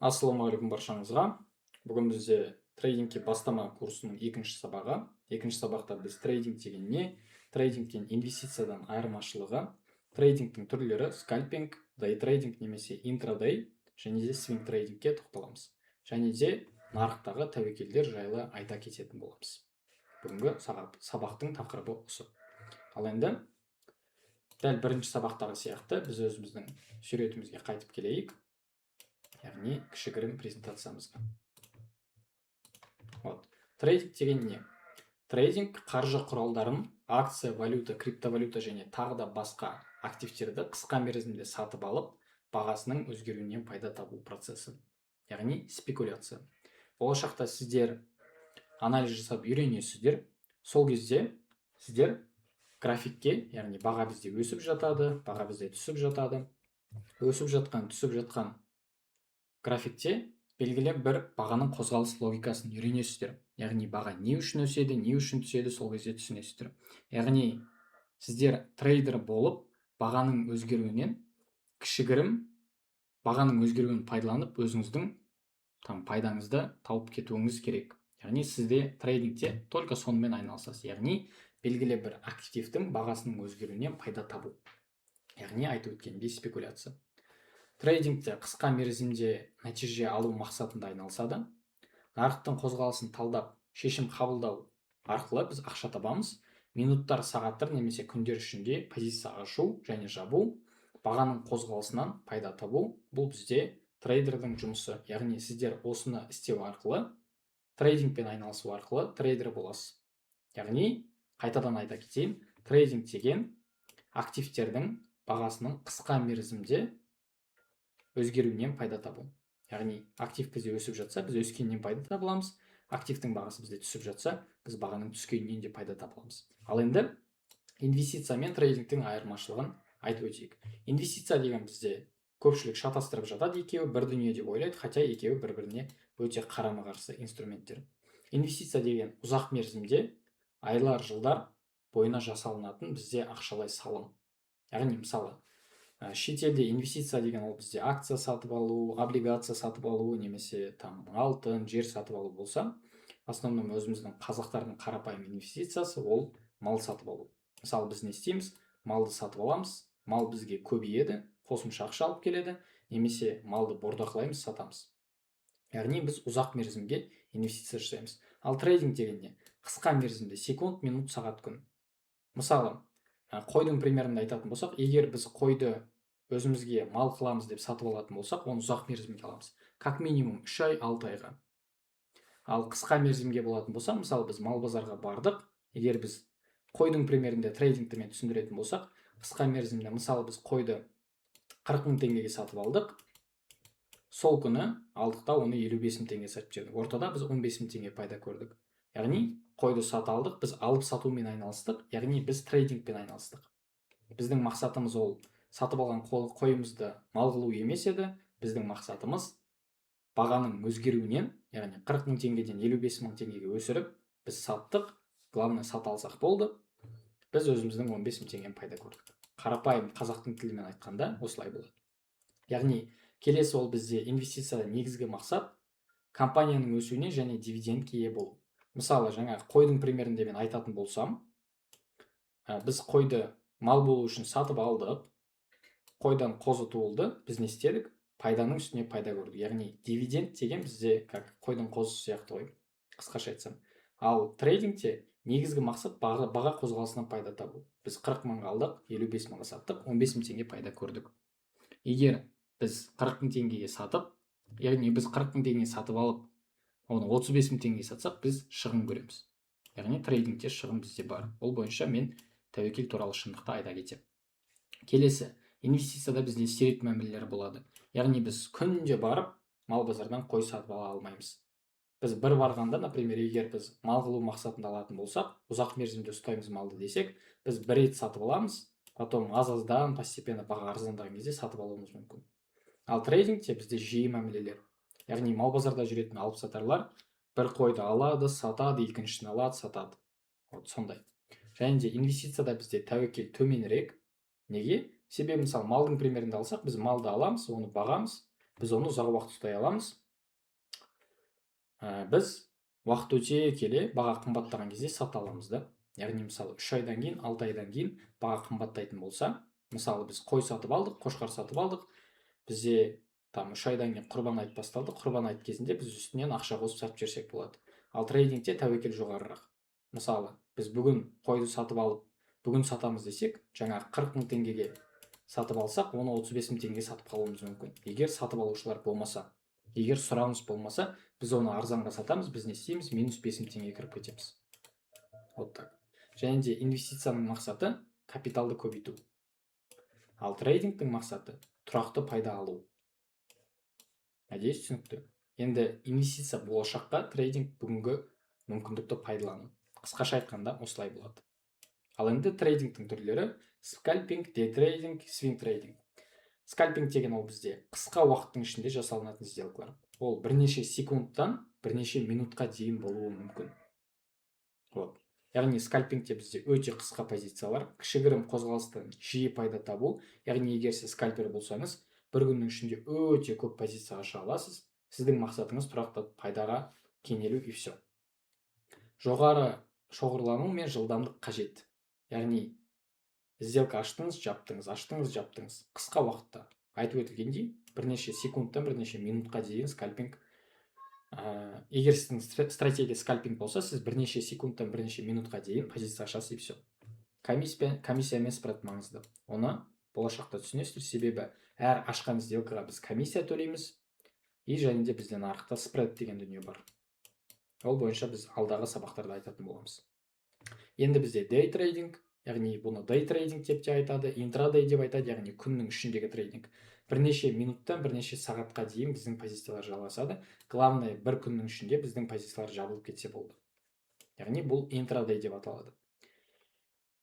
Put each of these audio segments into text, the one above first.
Ассалаумағалейкум баршаңызға! Бүгін бізде трейдингке бастама курсының екінші сабағы. Екінші сабақта біз трейдинг деген не, трейдингтен инвестициядан айырмашылығы, трейдингтің түрлері, скальпинг, дейтрейдинг немесе интрадей және де свинг трейдингке тоқталамыз және де нарықтағы тәуекелдер жайлы айта кететін боламыз. Бүгінгі сабақтың тақырыбы осы. Ал енді дәл бірінші сабақтағы сияқты біз өзіміздің суретімізге қайтып келейік, яғни кішігірім презентациямызға. Вот, трейдинг деген не? Трейдинг – қаржы құралдарын, акция, валюта, криптовалюта және тағы да басқа активтерді қысқа мерзімде сатып алып, бағасының өзгеруінен пайда табу процесі, яғни спекуляция. Болашақта сіздер анализ жасап үйренесіздер. Сол кезде сіздер графикке, яғни баға бізде өсіп жатады, баға бізде түсіп жатады, өсіп жатқан, түсіп жатқан графикте белгілі бір бағаның қозғалыс логикасын үйренесіздер, яғни баға не үшін өседі, не үшін түседі, сол кезде түсінесіздер. Яғни сіздер трейдер болып, бағаның өзгеруінен, кішігірім бағаның өзгеруін пайдаланып, өзіңіздің там пайдаңызды тауып кетуіңіз керек. Яғни сізде трейдингте только сонымен айналысасыз, яғни белгілі бір активтің бағасының өзгеруінен пайда табу, яғни айтып өткенімдей, спекуляция. Трейдингте қысқа мерзімде нәтиже алу мақсатында айналысады. Нарықтың қозғалысын талдап, шешім қабылдау арқылы біз ақша табамыз. Минуттар, сағаттар немесе күндер ішінде позиция ашу және жабу, бағаның қозғалысынан пайда табу – бұл бізде трейдердің жұмысы. Яғни сіздер осыны істеу арқылы, трейдингпен айналысу арқылы трейдер боласыз. Яғни қайтадан айта кетейін, трейдинг деген активтердің бағасының қысқа мерзімде өзгеруінен пайда табу. Яғни актив бізде өсіп жатса, біз өскеннен пайда таба аламыз, активтің бағасы бізде түсіп жатса, біз бағаның түскенінен де пайда таба аламыз. Ал енді инвестиция мен трейдингтің айырмашылығын айтып өтейік. Инвестиция деген бізде көпшілік шатастырып жатады, екеуі бір дүние деп ойлайды, хотя екеуі бір біріне өте қарама қарсы инструменттер. Инвестиция деген ұзақ мерзімде, айлар, жылдар бойына жасалынатын бізде ақшалай салым. Яғни мысалы, шетелде инвестиция деген ол бізде акция сатып алу, облигация сатып алу немесе там алтын, жер сатып алу болса, в основном өзіміздің қазақтардың қарапайым инвестициясы ол мал сатып алу. Мысалы, біз не істейміз? Малды сатып аламыз, мал бізге көбейеді, қосымша ақша алып келеді немесе малды бордақылаймыз, сатамыз. Яғни біз ұзақ мерзімге инвестиция жасаймыз. Ал трейдинг деген не? Қысқа мерзімде: секунд, минут, сағат, күн. Мысалы, қойдың примерінде айтатын болсақ, егер біз қойды өзімізге мал қыламыз деп сатып алатын болсақ, оны ұзақ мерзімге аламыз, как минимум 3 ай, 6 айға. Ал қысқа мерзімге болатын болса, мысалы, біз мал базарға бардық. Егер біз қойдың примерінде трейдингті мен түсіндіретін болсақ, қысқа мерзімде, мысалы, біз қойды 40 000 теңгеге сатып алдық, сол күні алдық та, оны 55 000 теңге сатып жібердік. Ортада біз 15 000 теңге пайда көрдік. Яғни қойды сата алдық, біз алып сатумен айналыстық, яғни біз трейдингпен айналыстық. Біздің мақсатымыз ол сатып алған қойымызды мал қылу емес еді. Біздің мақсатымыз бағаның өзгеруінен, яғни 40 000 теңгеден 55 000 теңгеге өсіріп, біз саттық. Главное, сата алсақ болды, біз өзіміздің 15 000 теңгені пайда көрдік. Қарапайым қазақтың тілімен айтқанда, осылай болады. Яғни келесі ол бізде инвестицияда негізгі мақсат – компанияның өсуіне және дивидендке ие болу. Мысалы, жаңағы қойдың примерінде мен айтатын болсам, біз қойды мал болу үшін сатып алдық, қойдан қозы туылды. Біз не істедік? Пайданың үстіне пайда көрдік. Яғни дивиденд деген бізде как қойдың қозысы сияқты ғой, қысқаша айтсам. Ал трейдингте негізгі мақсат – баға қозғалысынан пайда табу. Біз 40 мыңға алдық, 55 мыңға саттық, 15 000 теңге пайда көрдік. Егер біз 40 мың теңгеге сатып, яғни біз 40 мың теңгеге сатып алып, оны 35 мың теңгеге сатсақ, біз шығын көреміз. Яғни трейдингте шығын бізде бар. Ол бойынша мен тәуекел туралы шындықты айта кетемін. Келесі, инвестицияда бізде сирек мәмілелер болады. Яғни біз күнде барып мал базардан қой сатып ала алмаймыз. Біз бір барғанда, например, егер біз мал қылу мақсатында алатын болсақ, ұзақ мерзімде ұстаймыз малды десек, біз бір рет сатып аламыз, потом аз аздан постепенно баға арзандаған кезде сатып алуымыз мүмкін. Ал трейдингте бізде жиі мәмілелер. Яғни мал базарда жүретін алып сатарлар бір қойды алады, сатады, екіншісін алады, сатады. Вот сондай. Және де инвестицияда бізде тәуекел төменірек. Неге? Себебі, мысалы, малдың примерінде алсақ, біз малды аламыз, оны бағамыз. Біз оны ұзақ уақыт ұстай аламыз. Біз уақыт өте келе баға қымбаттаған кезде сата аламыз да. Яғни, мысалы, 3 айдан кейін, 6 айдан кейін баға қымбаттайтын болса, мысалы, біз қой сатып алдық, қошқар сатып алдық, бізде там 3 айдан кейін Құрбан айт басталды. Құрбан айт кезінде біз үстінен ақша қосып сатып жіберсек болады. Ал трейдингте тәуекел жоғарырақ. Мысалы, біз бүгін қойды сатып алып, бүгін сатамыз десек, жаңағы 40 000 теңгеге сатып алсақ, оны 35 000 теңгеге сатып қалуымыз мүмкін. Егер сатып алушылар болмаса, егер сұраныс болмаса, біз оны арзанға сатамыз. Біз не істейміз? Минус 5000 теңге кіріп кетеміз. Вот так. Және де инвестицияның мақсаты – капиталды көбейту, ал трейдингтің мақсаты – тұрақты пайда алу. Надеюсь, түсінікті. Енді инвестиция болашаққа, трейдинг бүгінгі мүмкіндікті пайдалану. Қысқаша айтқанда, осылай болады. Ал енді трейдингтің түрлері: скальпинг, дейтрейдинг, свинг трейдинг. Скальпинг деген ол бізде қысқа уақыттың ішінде жасалынатын сделкалар. Ол бірнеше секундтан бірнеше минутқа дейін болуы мүмкін. Вот, яғни скальпингте бізде өте қысқа позициялар, кішігірім қозғалыстан жиі пайда табу. Яғни егер сіз скальпер болсаңыз, бір күннің ішінде өте көп позиция аша аласыз. Сіздің мақсатыңыз – тұрақты пайдаға кенелу, и все. Жоғары шоғырлану мен жылдамдық қажет. Яғни сделка аштыңыз, жаптыңыз, аштыңыз, жаптыңыз қысқа уақытта. Айтып өтілгендей, бірнеше секундтан бірнеше минутқа дейін скальпинг. Егер сіздің стратегия скальпинг болса, сіз бірнеше секундтан бірнеше минутқа дейін позиция ашасыз, и все. Комиссия мен спред маңызды, оны болашақта түсінесіздер. Себебі әр ашқан сделкаға біз комиссия төлейміз, и және де бізде нарықта спред деген дүние бар. Ол бойынша біз алдағы сабақтарда айтатын боламыз. Енді бізде дей трейдинг, яғни бұны дей трейдинг деп те айтады, интрадей деп айтады, яғни күннің ішіндегі трейдинг. Бірнеше минуттан бірнеше сағатқа дейін біздің позициялар жалғасады. Главное, бір күннің ішінде біздің позициялар жабылып кетсе болды. Яғни бұл интрадей деп аталады.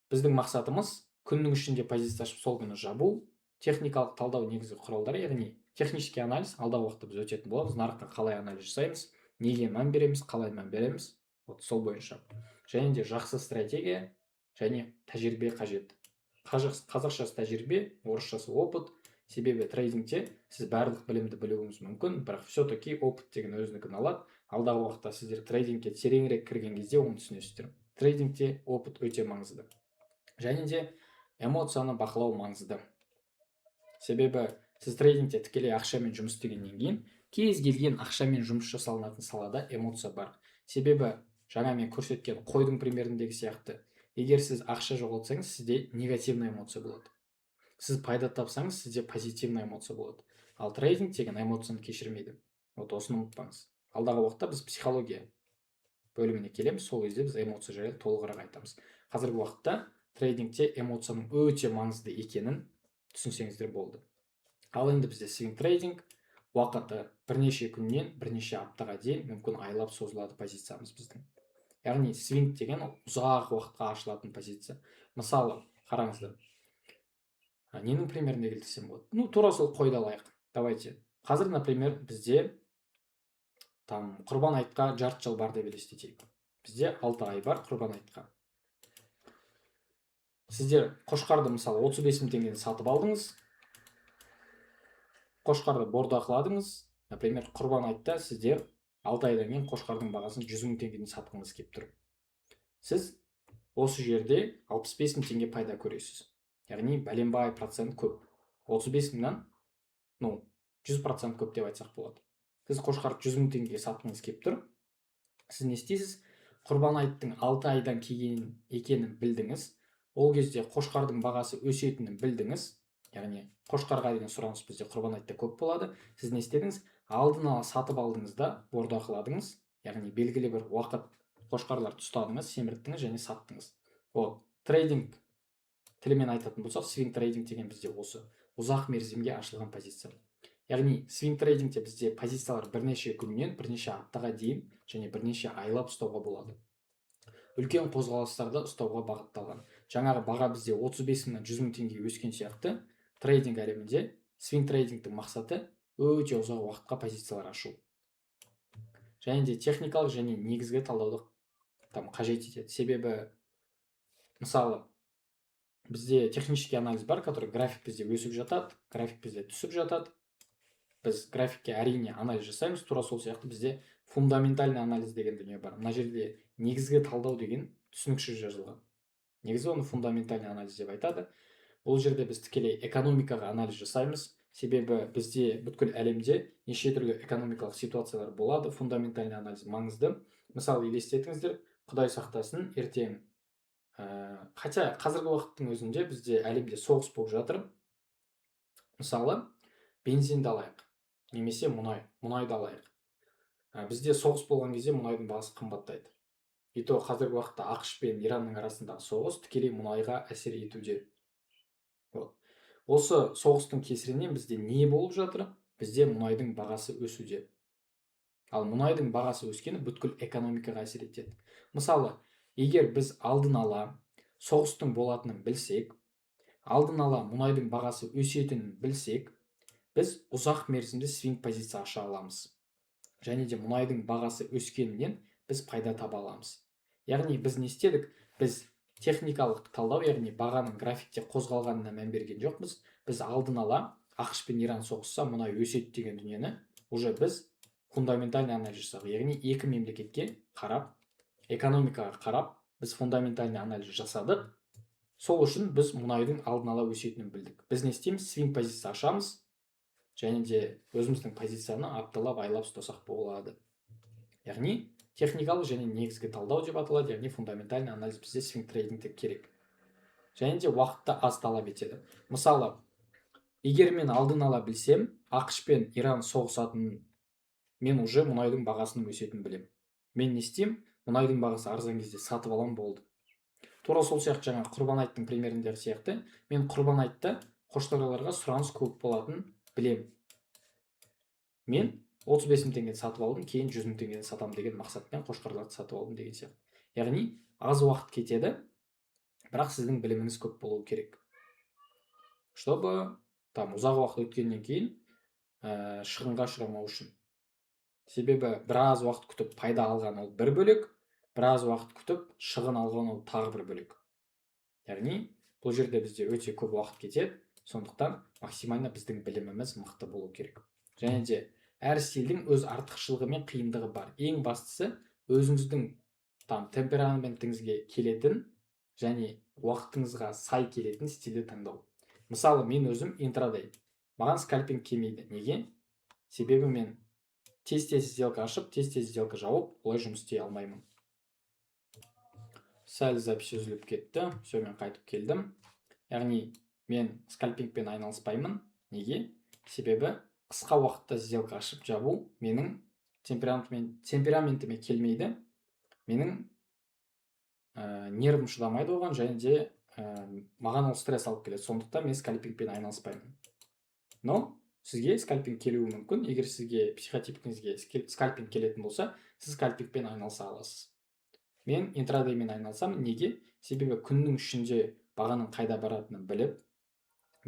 Біздің мақсатымыз – күннің ішінде позиция ашып, сол күні жабу. Техникалық талдау негізгі құралдары, яғни технический анализ. Алдағы уақытта біз өтетін боламыз, нарыққа қалай анализ жасаймыз, неге мән береміз, қалай мән береміз, вот сол бойынша. Және де жақсы стратегия және тәжірибе қажет. Қазақшасы тәжірибе, орысшасы опыт. Себебі трейдингте сіз барлық білімді білуіңіз мүмкін, бірақ все таки опыт деген өзінікін алады. Алдағы уақытта сіздер трейдингке тереңірек кірген кезде оны түсінесіздер. Трейдингте опыт өте маңызды. Және де эмоцияны бақылау маңызды. Себебі сіз трейдингте тікелей ақшамен жұмыс істегеннен кейін, кез келген ақшамен жұмыс жасалынатын салада эмоция бар. Себебі жаңа мен көрсеткен қойдың примеріндегі сияқты, егер сіз ақша жоғалтсаңыз, сізде негативный эмоция болады, сіз пайда тапсаңыз, сізде позитивный эмоция болады. Ал трейдинг деген эмоцияны кешірмейді. Вот осыны ұмытпаңыз. Алдағы уақытта біз психология бөліміне келеміз, сол кезде біз эмоция жайлы толығырақ айтамыз. Қазіргі уақытта трейдингте эмоцияның өте маңызды екенін түсінсеңіздер болды. Ал енді бізде свинг трейдинг. Уақыты бірнеше күннен бірнеше аптаға дейін, мүмкін айлап созылады позициямыз біздің. Яғни свинг деген ол ұзақ уақытқа ашылатын позиция. Мысалы, қараңыздар, ненің примерінде келтірсем болады? Ну, тура сол қойды алайық. Давайте, қазір, например, бізде там Құрбан айтқа жарты жыл бар деп елестетейік. Бізде 6 ай бар Құрбан айтқа. Сіздер қошқарды, мысалы, 35 000 теңгеден сатып алдыңыз, қошқарды бордақыладыңыз. Например, Құрбан айтта сіздер 6 айдан кейін қошқардың бағасын 100 000 теңгеден сатқыңыз келіп тұр. Сіз осы жерде 65 000 теңге пайда көресіз. Яғни бәленбай процент көп, 35 мыңнан, ну, 100% көп деп айтсақ болады. Сіз қошқарды 100 000 теңгеге сатқыңыз келіп тұр. Сіз не істейсіз? Құрбан айттың 6 айдан кейін екенін білдіңіз. Ол кезде қошқардың бағасы өсетінін білдіңіз. Яғни қошқарға деген сұраныс бізде Құрбан айтта көп болады. Сіз не істедіңіз? Алдын ала сатып алдыңыз да, бордақыладыңыз. Яғни белгілі бір уақыт қошқарларды ұстадыңыз, семірттіңіз және саттыңыз. Вот трейдинг тілімен айтатын болсақ, свинг трейдинг деген бізде осы ұзақ мерзімге ашылған позиция. Яғни свинг трейдингте бізде позициялар бірнеше күннен бірнеше аптаға дейін және бірнеше айлап ұстауға болады. Үлкен қозғалыстарды ұстауға бағытталған. Жаңағы баға бізде 35 мыңнан 100 мың теңгеге өскен сияқты, трейдинг әлемінде свинг трейдингтің мақсаты – өте ұзақ уақытқа позициялар ашу. Және де техникалық және негізгі талдауды там қажет етеді. Себебі, мысалы, бізде технический анализ бар, который график бізде өсіп жатады, график бізде түсіп жатады. Біз графикке, әрине, анализ жасаймыз. Тура сол сияқты бізде фундаментальный анализ деген дүние бар. Мына жерде негізгі талдау деген түсініксіз жазылған. Негізі оны фундаментальный анализ деп айтады. Бұл жерде біз тікелей экономикаға анализ жасаймыз, себебі бізде бүткіл әлемде неше түрлі экономикалық ситуациялар болады. Фундаментальный анализ маңызды. Мысалы, елестетіңіздер, құдай сақтасын, ертең, хотя қазіргі уақыттың өзінде бізде әлемде соғыс болып жатыр. Мысалы, бензинді алайық немесе мұнайды алайық. Бізде соғыс болған кезде мұнайдың бағасы қымбаттайды. И то қазіргі уақытта АҚШ пен Иранның арасындағы соғыс тікелей мұнайға әсер етуде. Вот осы соғыстың кесірінен бізде не болып жатыр? Бізде мұнайдың бағасы өсуде. Ал мұнайдың бағасы өскені бүткіл экономикаға әсер етеді. Мысалы, егер біз алдын ала соғыстың болатынын білсек, алдын ала мұнайдың бағасы өсетінін білсек, біз ұзақ мерзімді свинг позиция аша аламыз және де мұнайдың бағасы өскенінен біз пайда таба аламыз. Яғни біз не істедік? Біз техникалық талдау, яғни бағаның графикте қозғалғанына мән берген жоқпыз. Біз алдын ала АҚШ пен Иран соғысса, мұнай өседі деген дүниені уже біз фундаментальный анализ жасадық. Яғни екі мемлекетке қарап, экономикаға қарап, біз фундаментальный анализ жасадық. Сол үшін біз мұнайдың алдын ала өсетінін білдік. Біз не істейміз? Свинг позиция ашамыз және де өзіміздің позицияны апталап, айлап ұстасақ болады. Яғни техникалық және негізгі талдау деп аталады, яғни фундаментальный анализ бізде свинг трейдингте керек және де уақытты аз талап етеді. Мысалы, егер мен алдын ала білсем АҚШ пен Иран соғысатынын, мен уже мұнайдың бағасының өсетінін білемін. Мен не істеймін? Мұнайдың бағасы арзан кезде сатып аламын, болды. Тура сол сияқты жаңа Құрбан айттың примеріндегі сияқты, мен Құрбан айтта қошқарларға сұраныс көп болатынын білемін. Мен 35 000 теңгені сатып алдым, кейін 100 000 теңгені сатамын деген мақсатпен қошқарларды сатып алдым деген сияқты. Яғни аз уақыт кетеді, бірақ сіздің біліміңіз көп болуы керек, чтобы там ұзақ уақыт өткеннен кейін шығынға ұшырамау үшін. Себебі біраз уақыт күтіп пайда алған ол бір бөлек, біраз уақыт күтіп шығын алған ол тағы бір бөлек. Яғни бұл жерде бізде өте көп уақыт кетеді, сондықтан максимально біздің біліміміз мықты болу керек. Және де әр стильдің өз артықшылығы мен қиындығы бар. Ең бастысы, өзіңіздің там темпераментіңізге келетін және уақытыңызға сай келетін стильді таңдау. Мысалы, мен өзім интрадей, маған скальпинг келмейді. Неге? Себебі мен тез тез сделка ашып, тез тез сделка жауып, олай жұмыс істей алмаймын. Сәл запись үзіліп кетті. Все, мен қайтып келдім. Яғни мен скальпингпен айналыспаймын. Неге? Себебі қысқа уақытта сделка ашып жабу менің темпераментіме келмейді, менің нервім шыдамайды оған және де маған ол стресс алып келеді. Сондықтан мен скальпингпен айналыспаймын. Но сізге скальпинг келуі мүмкін. Егер сізге, психотипіңізге скальпинг келетін болса, сіз скальпингпен айналыса аласыз. Мен интрадеймен айналысамын. Неге? Себебі күннің ішінде бағаның қайда баратынын біліп,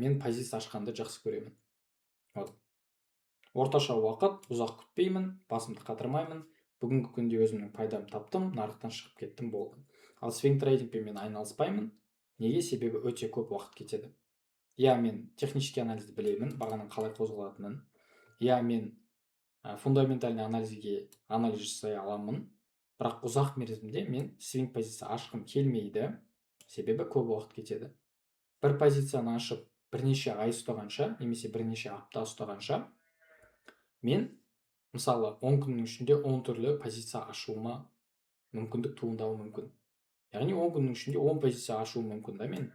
мен позиция ашқанды жақсы көремін. Вот орташа уақыт, ұзақ күтпеймін, басымды қатырмаймын. Бүгінгі күнде өзімнің пайдамды таптым, нарықтан шығып кеттім, болды. Ал свинг трейдингпен мен айналыспаймын. Неге? Себебі өте көп уақыт кетеді. Иә, мен технический анализді білемін, бағаның қалай қозғалатынын. Иә, мен фундаментальный анализге анализ жасай аламын, бірақ ұзақ мерзімде мен свинг позиция ашқым келмейді, себебі көп уақыт кетеді. Бір позицияны ашып, бірнеше ай ұстағанша немесе бірнеше апта ұстағанша, мен, мысалы, 10 күннің ішінде 10 түрлі позиция ашуыма мүмкіндік туындауы мүмкін. Яғни 10 күннің ішінде 10 позиция ашуым мүмкін да. Мен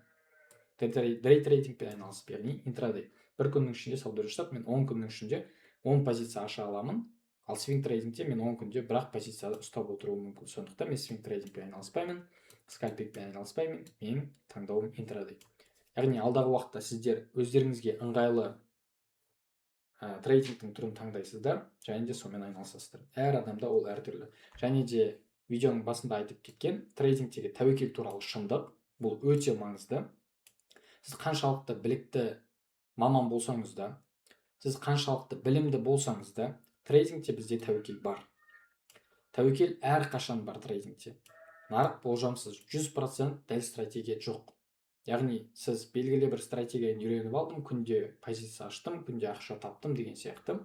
дей трейдингпен айналысып, яғни интрадей, бір күннің ішінде сауда жасап, мен 10 күннің ішінде 10 позиция аша аламын. Ал свинг трейдингте мен 10 күнде бір ақ позицияда ұстап отыруым мүмкін. Сондықтан мен свинг трейдингпен айналыспаймын, скальпингпен айналыспаймын. Менің таңдауым интрадей. Яғни алдағы уақытта сіздер өздеріңізге ыңғайлы трейдингтің түрін таңдайсыздар және де сонымен айналысасыздар. Әр адамда ол әртүрлі. Және де видеоның басында айтып кеткен трейдингтегі тәуекел туралы шындық, бұл өте маңызды. Сіз қаншалықты білікті маман болсаңыз да, сіз қаншалықты білімді болсаңыз да, трейдингте бізде тәуекел бар. Тәуекел әрқашан бар трейдингте. Нарық болжамсыз, 100% дәл стратегия жоқ. Яғни сіз белгілі бір стратегияны үйреніп алдым, күнде позиция аштым, күнде ақша таптым деген сияқты,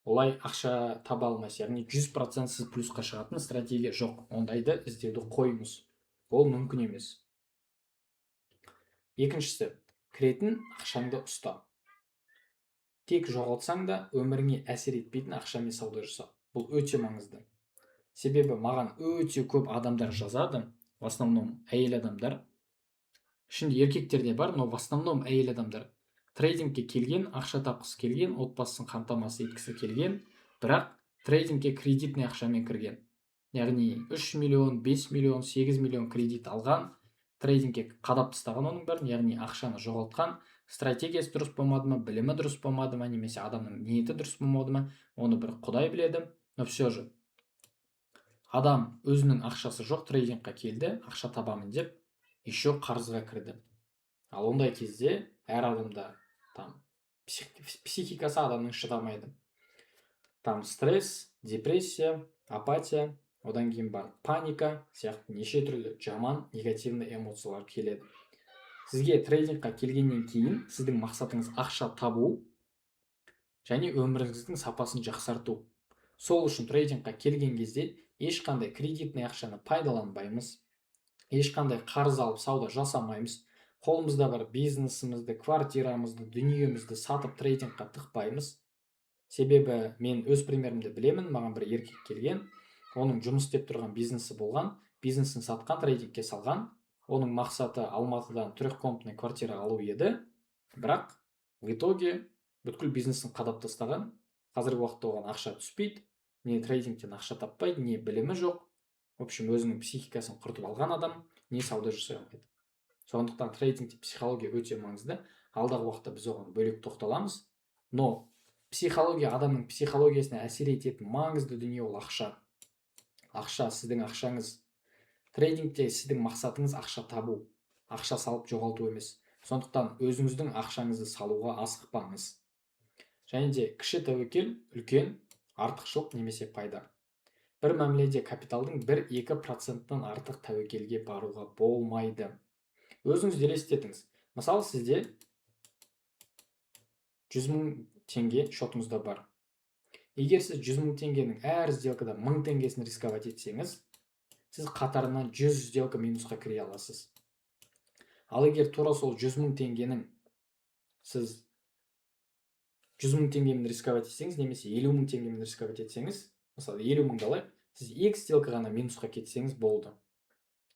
олай ақша таба алмайсыз. Яғни 100% сіз плюсқа шығатын стратегия жоқ, ондайды іздеуді қойыңыз, ол мүмкін емес. Екіншісі: кіретін ақшаңды ұста. Тек жоғалтсаң да, өміріңе әсер етпейтін ақшамен сауда жаса. Бұл өте маңызды, себебі маған өте көп адамдар жазады, в основном әйел адамдар, ішінде еркектер де бар, но в основном әйел адамдар. Трейдингке келген, ақша тапқысы келген, отбасын қамтамасыз еткісі келген, бірақ трейдингке кредитный ақшамен кірген. Яғни 3 миллион, 5 миллион, 8 миллион кредит алған, трейдингке қадап тастаған оның бәрін, яғни ақшаны жоғалтқан. Стратегиясы дұрыс болмады ма, білімі дұрыс болмады ма немесе адамның ниеті дұрыс болмады ма, оны бір құдай біледі. Но все же адам өзінің ақшасы жоқ трейдингқа келді, ақша табамын деп, еще қарызға кірді. Ал ондай кезде әр адамда там психикасы адамның шыдамайды, там стресс, депрессия, апатия, одан кейін барып паника сияқты неше түрлі жаман негативный эмоциялар келеді. Сізге трейдингқа келгеннен кейін сіздің мақсатыңыз ақша табу және өміріңіздің сапасын жақсарту. Сол үшін трейдингқа келген кезде ешқандай кредитный ақшаны пайдаланбаймыз, ешқандай қарыз алып сауда жасамаймыз, қолымызда бар бизнесімізді, квартирамызды, дүниемізді сатып трейдингқа тықпаймыз. Себебі мен өз примерімді білемін. Маған бір еркек келген, оның жұмыс істеп тұрған бизнесі болған, бизнесін сатқан, трейдингке салған. Оның мақсаты Алматыдан трехкомнатный квартира алу еді, бірақ в итоге бүткіл бизнесін қадап тастаған. Қазіргі уақытта оған ақша түспейді, не трейдингтен ақша таппайды, не білімі жоқ. В общем, өзінің психикасын құртып алған адам, не сауда жасай алмайды. Сондықтан трейдингте психология өте маңызды. Алдағы уақытта біз оған бөлек тоқталамыз. Но психология, адамның психологиясына әсер ететін маңызды дүние ол ақша. Ақша, сіздің ақшаңыз. Трейдингте сіздің мақсатыңыз ақша табу, ақша салып жоғалту емес. Сондықтан өзіңіздің ақшаңызды салуға асықпаңыз. Және де кіші тәуекел – үлкен артықшылық немесе пайда. Бір мәміледе капиталдың 1-2 процентінен артық тәуекелге баруға болмайды. Өзіңіз елестетіңіз: мысалы, сізде 100 000 теңге шотыңызда бар. Егер сіз 100 000 теңгенің әр сделкада 1000 теңгесін рисковать етсеңіз, сіз қатарынан 100 сделка минусқа кіре аласыз. Ал егер тура сол 100 мың теңгенің сіз 100 мың теңгемен рисковать етсеңіз немесе 50 000 теңгемен рисковать етсеңіз, мысалы, 50 мыңды алайық, сіз екі сделка ғана минусқа кетсеңіз болды,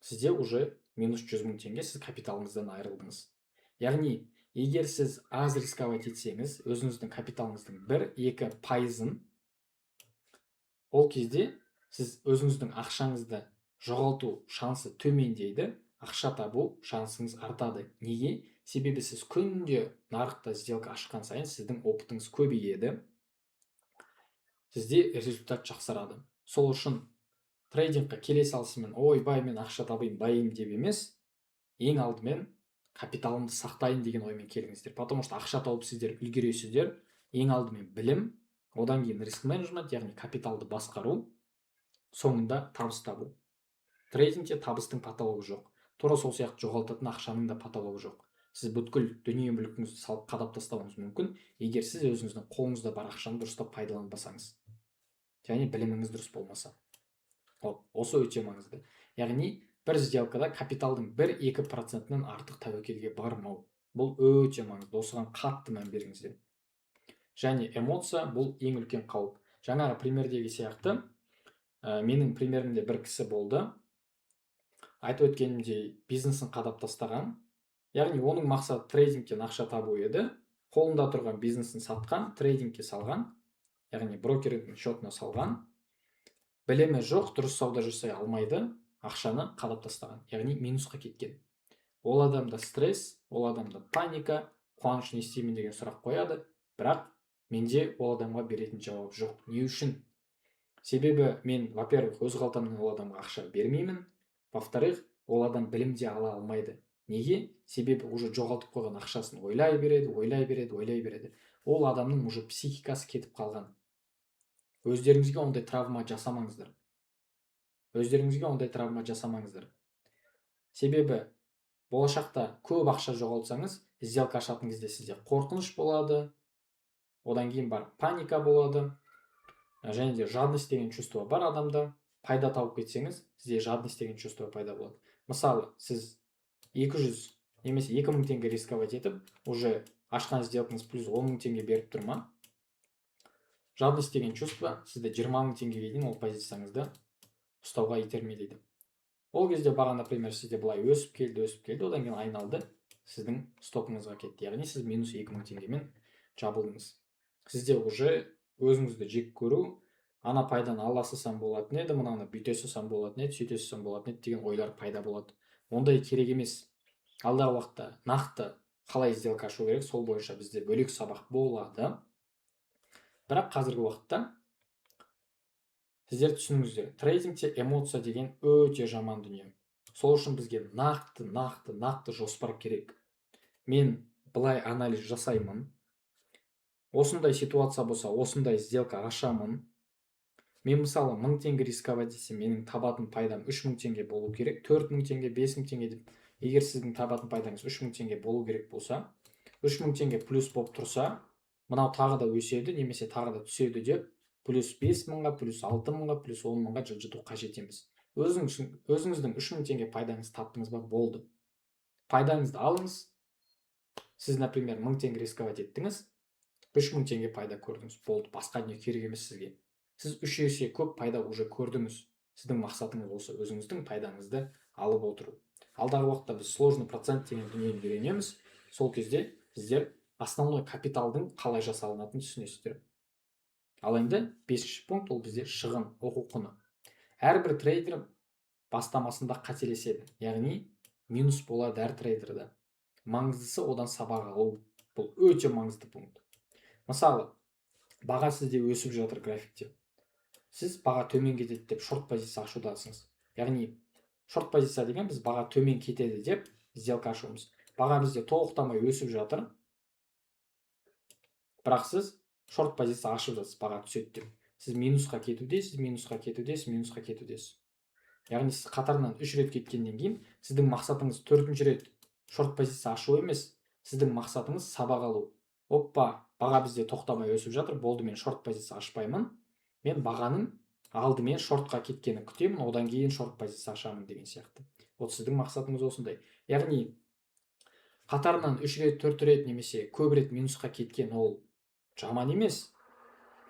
сізде уже минус 100 000 теңге, сіз капиталыңыздан айырылдыңыз. Яғни егер сіз аз рисковать етсеңіз, өзіңіздің капиталыңыздың 1-2 пайызын, ол кезде сіз өзіңіздің ақшаңызды жоғалту шансы төмендейді, ақша табу шансыңыз артады. Неге? Себебі сіз күнде нарықта сделка ашқан сайын сіздің опытыңыз көбейеді, сізде результат жақсарады. Сол үшін трейдингқа келе салысымен «Ойбай, мен ақша табайын, байимын» деп емес, ең алдымен капиталымды сақтайын деген оймен келіңіздер. Потому что ақша тауып сіздер үлгересіздер. Ең алдымен білім, одан кейін риск менеджмент, яғни капиталды басқару, соңында табыс табу. Трейдингте табыстың потологы жоқ, тура сол сияқты жоғалтатын ақшаның да потологы жоқ. Сіз бүткіл дүние мүлкіңізді салып қадап тастауыңыз мүмкін, егер сіз өзіңіздің қолыңызда бар ақшаны дұрыстап пайдаланбасаңыз және біліміңіз дұрыс болмаса. Вот осы өте маңызды. Яғни бір сделкада капиталдың 1-2 процентінен артық тәуекелге бармау, бұл өте маңызды, осыған қатты мән беріңіздер. Және эмоция – бұл ең үлкен қауіп. Жаңағы примердегі сияқты, менің примерімде бір кісі болды, айтып өткенімдей, бизнесін қадап тастаған. Яғни оның мақсаты трейдингтен ақша табу еді. Қолында тұрған бизнесін сатқан, трейдингке салған, яғни брокердің счетына салған. Білімі жоқ, дұрыс сауда жасай алмайды, ақшаны қадап тастаған, яғни минусқа кеткен. Ол адамда стресс, ол адамда паника. «Қуаныш, не істеймін?» деген сұрақ қояды, бірақ менде ол адамға беретін жауап жоқ. Не үшін? Себебі мен, во первых, өз қалтамнан ол адамға ақша бермеймін, во вторых, ол адам білім де ала алмайды. Неге? Себебі уже жоғалтып қойған ақшасын ойлай береді, ойлай береді, ойлай береді. Ол адамның уже психикасы кетіп қалған. Өздеріңізге ондай травма жасамаңыздар, өздеріңізге ондай травма жасамаңыздар, себебі Болашақта көп ақша жоғалтсаңыз, сделка ашатын кезде сізде қорқыныш болады, одан кейін барып паника болады және де жадность деген чувство бар адамда. Пайда тауып кетсеңіз, сізде жадность деген чувство пайда болады. Мысалы, сіз 200 немесе 2000 теңге рисковать етіп, уже ашқан сделкаңыз плюс 10 мың теңге беріп тұр ма, жадность деген чувство сізді 20 мың теңгеге дейін ол позицияңызды ұстауға итермелейді. Ол кезде баға, например, сізде былай өсіп келді, өсіп келді, одан кейін айналды, сіздің стопыңызға кетті, яғни сіз минус 2000 теңгемен жабылдыңыз. Сізде уже өзіңізді жек көру, ана пайданы ала салсам болатын еді, мынаны бүйте салсам болатын еді, сөйте салсам болатын еді деген ойлар пайда болады. Ондай керек емес. Алдағы уақытта нақты қалай сделка ашу керек, сол бойынша бізде бөлек сабақ болады. Бірақ қазіргі уақытта сіздер түсініңіздер: трейдингте эмоция деген өте жаман дүние. Сол үшін бізге нақты, нақты, нақты жоспар керек. Мен былай анализ жасаймын, осындай ситуация болса, осындай сделка ашамын. Мен, мысалы, 1000 теңге рисковать етсем, менің табатын пайдам 3000 теңге болу керек, 4000 теңге, 5000 теңге деп. Егер сіздің табатын пайдаңыз 3000 теңге болу керек болса, 3000 теңге плюс болып тұрса, мынау тағы да өседі немесе тағы да түседі деп плюс 5000-ға, плюс 6000-ға, плюс 10 000-ға жылжыту қажет емес. Өзіңіздің 3000 теңге пайдаңызды таптыңыз ба, болды, пайдаңызды алыңыз. Сіз, например, 1000 теңге рисковать еттіңіз, 3000 теңге пайда көрдіңіз, болды, басқа не керек емес сізге. Сіз үш есе көп пайда уже көрдіңіз. Сіздің мақсатыңыз осы өзіңіздің пайдаңызды алып отыру. Алдағы уақытта біз сложный процент деген дүниені үйренеміз. Сол кезде сіздер основной капиталдың қалай жасалынатынын түсінесіздер. Ал енді бесінші пункт, ол бізде шығын, оқу құны. Әрбір трейдер бастамасында қателеседі, яғни минус болады әр трейдерда. Маңыздысы — одан сабақ алу. Бұл өте маңызды пункт. Мысалы, баға сізде өсіп жатыр графикте, сіз баға төмен кетеді деп шорт позиция ашудасыңыз. Яғни шорт позиция деген біз баға төмен кетеді деп сделка ашуымыз. Баға бізде тоқтамай өсіп жатыр, бірақ сіз шорт позиция ашып жатсыз баға түседі деп. Сіз минусқа кетудесіз, минусқа кетудесіз, минусқа кетудесіз. Яғни сіз қатарынан үш рет кеткеннен кейін сіздің мақсатыңыз төртінші рет шорт позиция ашу емес, сіздің мақсатыңыз сабақ алу. Оппа, баға бізде тоқтамай өсіп жатыр, болды, мен шорт позиция ашпаймын, мен бағаның алдымен шортқа кеткенін күтемін, одан кейін шорт позиция ашамын деген сияқты. Вот сіздің мақсатыңыз осындай. Яғни қатарынан үш рет, төрт рет немесе көп рет минусқа кеткен ол жаман емес,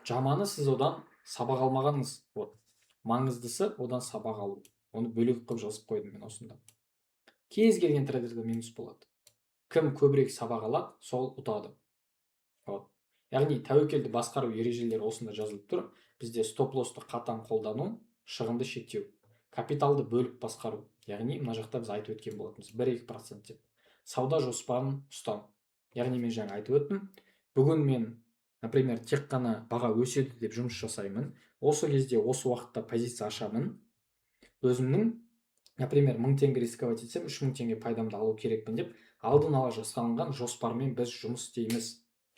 жаманы — сіз одан сабақ алмағаныңыз. Вот маңыздысы — одан сабақ алу. Оны бөлек қылып жазып қойдым мен осында. Кез келген трейдерде минус болады. Кім көбірек сабақ алады, сол ұтады. Вот, яғни тәуекелді басқару ережелері осында жазылып тұр. Бізде стоп лоссты қатаң қолдану, шығынды шектеу, капиталды бөліп басқару, яғни мына жақта біз айтып өткен болатынбыз 1-2% деп. Сауда жоспарын ұстау, яғни мен жаңа айтып өттім: бүгін мен, например, тек қана баға өседі деп жұмыс жасаймын, осы кезде, осы уақытта позиция ашамын. Өзімнің, например, 1000 теңге рисковать етсем, 3000 теңге пайдамды алу керекпін деп алдын ала жасалынған жоспармен біз жұмыс істейміз.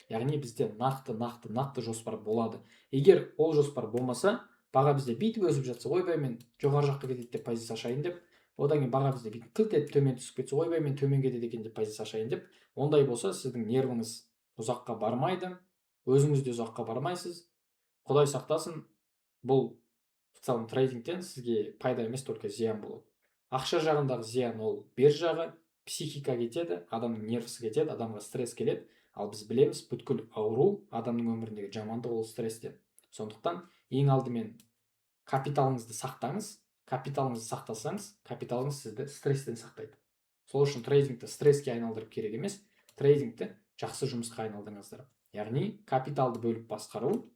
Яғни бізде нақты, нақты, нақты жоспар болады. Егер ол жоспар болмаса, баға бізде бүйтіп өсіп жатса, ойбай, мен жоғары жаққа кетеді деп позиция ашайын деп, одан кейін баға бізде бүйтіп қылт етіп төмен түсіп кетсе, ойбай, мен төмен кетеді екен деп позиция ашайын деп, ондай болса, сіздің нервіңіз ұзаққа бармайды, өзіңіз де ұзаққа бармайсыз. Құдай сақтасын, бұл в целом трейдингтен сізге пайда емес, только зиян болады. Ақша жағындағы зиян ол бер жағы, психика кетеді, адамның нервісі кетеді, адамға стресс келеді. Ал біз білеміз, бүткіл ауру, адамның өміріндегі жамандық ол стресстен. Сондықтан ең алдымен капиталыңызды сақтаңыз. Капиталыңызды сақтасаңыз, капиталыңыз сізді стресстен сақтайды. Сол үшін трейдингті стресске айналдырып керек емес, трейдингті жақсы жұмысқа айналдырыңыздар. Яғни капиталды бөліп басқару,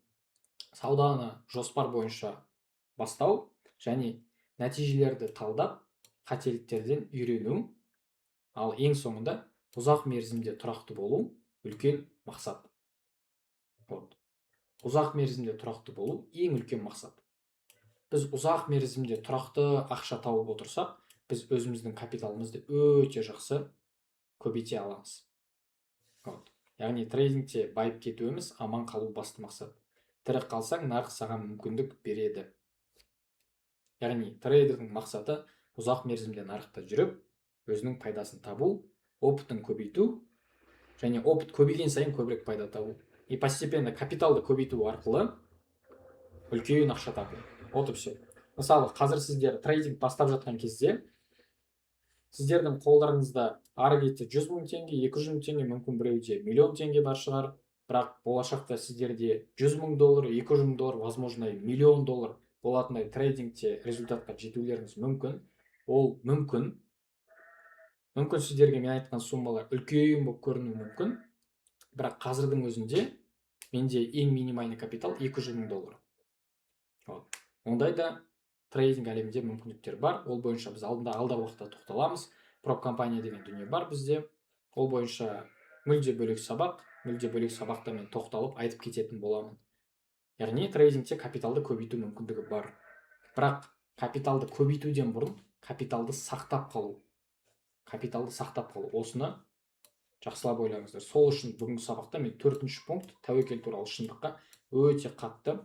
сауданы жоспар бойынша бастау және нәтижелерді талдап, қателіктерден үйрену, ал ең соңында ұзақ мерзімде тұрақты болу үлкен мақсат. Вот, ұзақ мерзімде тұрақты болу ең үлкен мақсат. Біз ұзақ мерзімде тұрақты ақша тауып отырсақ, біз өзіміздің капиталымызды өте жақсы көбейте аламыз. Вот, яғни трейдингте байып кету емес, аман қалу басты мақсат. Тірі қалсаң, нарық саған мүмкіндік береді. Яғни трейдердің мақсаты — ұзақ мерзімде нарықта жүріп Өзінің пайдасын табу, опытын көбейту және опыт көбейген сайын көбірек пайда табу и постепенно капиталды көбейту арқылы үлкен ақша табу. Вот и все. Мысалы, қазір сіздер трейдинг бастап жатқан кезде сіздердің қолдарыңызда ары кетсе 100 000 теңге, 200 000 теңге, мүмкін, біреуде миллион теңге бар шығар. Бірақ болашақта сіздерде 100 000 доллар, 200 000 доллар, возможно, миллион доллар болатындай трейдингте результатқа жетулеріңіз мүмкін. Ол мүмкін. Мүмкін, сіздерге мен айтқан суммалар үлкен болып көрінуі мүмкін, бірақ қазірдің өзінде менде ең минимальный капитал 200 мың доллар. Вот. Ондай да трейдинг әлемінде мүмкіндіктер бар. Ол бойынша біз алдында, алдағы уақытта тоқталамыз. Проп компания деген дүние бар бізде. Ол бойынша мүлде бөлек сабақ, мүлде бөлек сабақта мен тоқталып айтып кететін боламын. Яғни трейдингте капиталды көбейту мүмкіндігі бар, бірақ капиталды көбейтуден бұрын капиталды сақтап қалу, капиталды сақтап қалу, осыны жақсылап ойлаңыздар. Сол үшін бүгінгі сабақта мен төртінші пункт, тәуекел туралы шындыққа өте қатты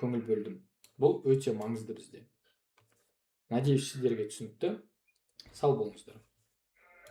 көңіл бөлдім. Бұл өте маңызды бізде. Надеюсь, сіздерге түсінікті. Сау болыңыздар.